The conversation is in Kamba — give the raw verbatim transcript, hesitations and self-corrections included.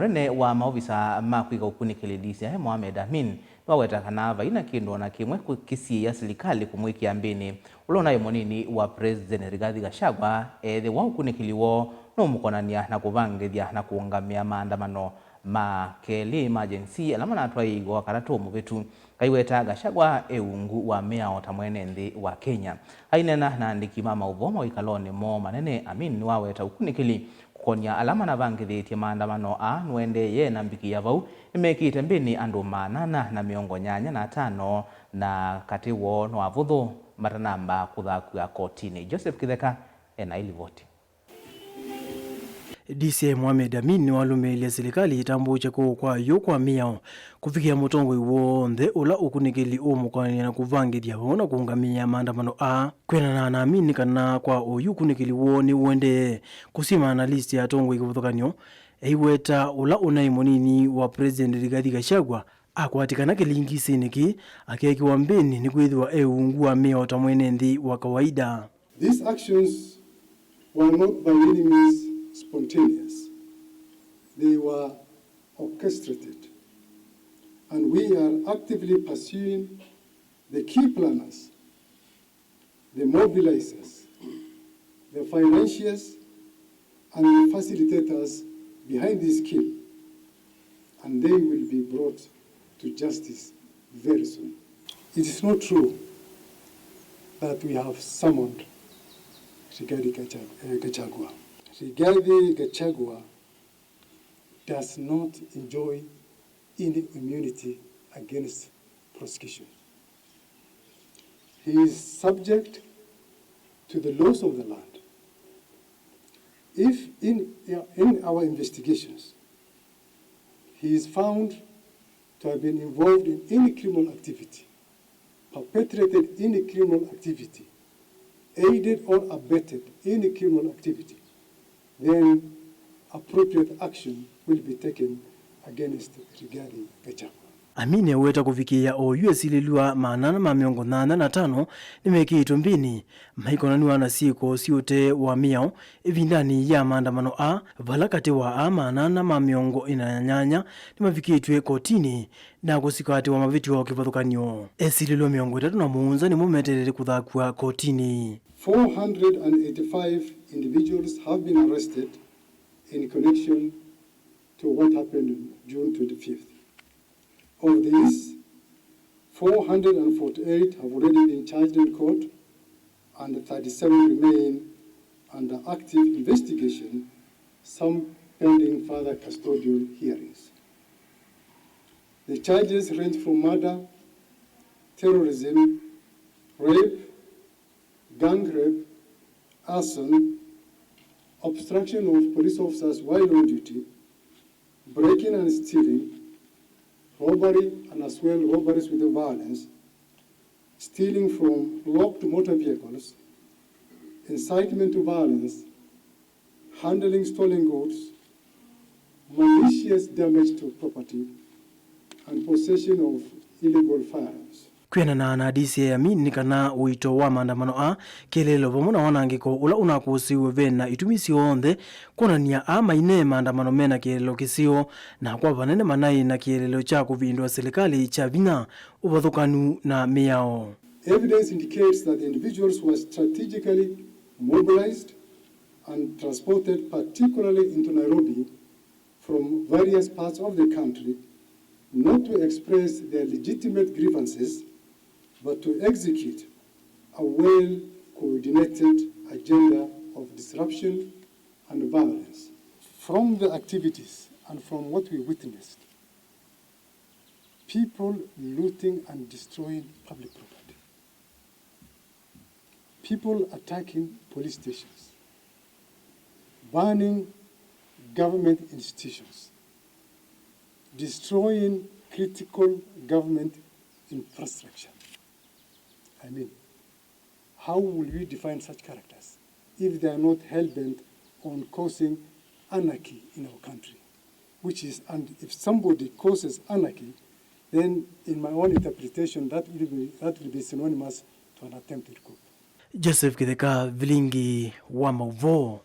Mũnene wa maovisa ma kwĩka ũkunĩkĩli D C I Mohamed Amin nĩwaweta kana vai na kĩndũ o na kĩmwe kũ-, kĩsiĩĩa silikalĩ kũmwĩkĩa mbĩnĩ ũla ũnaĩ mũnini wa President Rigathi Gachagua ethĩwa ũkunĩkĩli woo nũũmũkonany'a na kũvangĩthya na kũũngamĩa maandamano ma kelĩ ma Gen Z ala manatwaĩĩiwe Wakatatũ mũvĩtu. Aiweta Gachagua e ungu wa mĩao ta mwene nthĩ wa Kenya. Aineena na andĩki ma maũvoo mawĩkalonĩ moo manene, Amin nĩwaweta ũkunĩkĩli kũkon'ya ala manavangĩthĩtye maandamano aa nũendeeye na mbikĩ ya vau nĩmekĩte mbĩnĩ andũ maana ana na mĩongo nyanya na atano, na katĩ woo no avũthũ matanamba kũthakw'a kotinĩ. Joseph Kĩtheka ena ĩlivoti. D C I Mohamed Amin nĩwalũmĩĩlye silikalĩ ĩtambũũkye kũũ kwa yu kwa mĩao kũvikĩa mũtongoi w'onthe ũla ũkunĩkĩli ũũmũkonany'a na kũvangĩthya vamwe na kũũngamĩa maandamano aa. Kwĩanana na Amin, nĩ kana kwa oyu ũkunĩkĩli woo nĩũendee kũsimana na list ya atongoi kĩvathũkany'o, eiweta ũla ũnaĩ mũnini wa President Rigathi Gachagua akwatĩkana kĩlingisinĩ kĩĩ, akeekĩwa mbĩnĩ nĩkwĩthĩwa e ungu wa mĩao ta mwene nthĩ wa kawaida. These actions were not by any means spontaneous. They were orchestrated. And we are actively pursuing the key planners, the mobilizers, the financiers, and the facilitators behind this scheme, and they will be brought to justice very soon. It is not true that we have summoned Rigathi Gacha-, eh, Gachagua. Rigathi Gachagua does not enjoy any immunity against prosecution. He is subject to the laws of the land. If in, in our investigations, he is found to have been involved in any criminal activity, perpetrated any criminal activity, aided or abetted any criminal activity, then appropriate action will be taken against Rigathi Gachagua. Amin eweta kũvikĩĩa oyu esilĩlw'a maana ana ma mĩongo nyanya na atano nĩmekĩĩtwe mbĩnĩ maikonanw'a na syĩko syĩ ũtee wa mĩao ĩvindanĩ ya maandamano aa, vala katĩ wa aa maana ana ma mĩongo ĩna na nyanya nĩmavikĩtw'e kotinĩ na kũsikatĩwa mavĩtyo kĩvathũkany'o. Esilĩlw'a mĩongo ĩtatũ na mũonza nĩmo meteelete kũthakw'a kotinĩ. Four hundred and eighty-five individuals have been arrested in connection to what happened on June twenty-fifth. Of these, four hundred and forty-eight have already been charged in court, and thirty-seven remain under active investigation, some pending further custodial hearings. The charges range from murder, terrorism, rape, gang rape, arson, obstruction of police officers while on duty, breaking and stealing, robbery and as well robberies with violence, stealing from locked motor vehicles, incitement to violence, handling stolen goods, malicious damage to property, and possession of illegal firearms. Kwĩanana na D C I Amin nĩ kana ũito wa maandamano aa, kĩeleelo vamwe na wanangĩko ũla ũnakũsĩiwe ve na itumi syonthe kwonany'a aa maine maandamano me na kĩeleelo kĩseo, na kwa vanene manaĩ na kĩeleelo kya kũvĩndũa silikalĩ kya vinya, ũvathũkanu na mĩao. Evidence indicates that the individuals were strategically mobilized and transported particularly into Nairobi from various parts of the country, not to express their legitimate grievances, but to execute a well-coordinated agenda of disruption and violence. From the activities and from what we witnessed, people looting and destroying public property, people attacking police stations, burning government institutions, destroying critical government infrastructure. I mean, how will we define such characters if they are not hell-bent on causing anarchy in our country? Which is, and if somebody causes anarchy, then in my own interpretation, that will be, that will be synonymous to an attempted coup. Joseph Kĩtheka, Vilingi wa Maũvoo.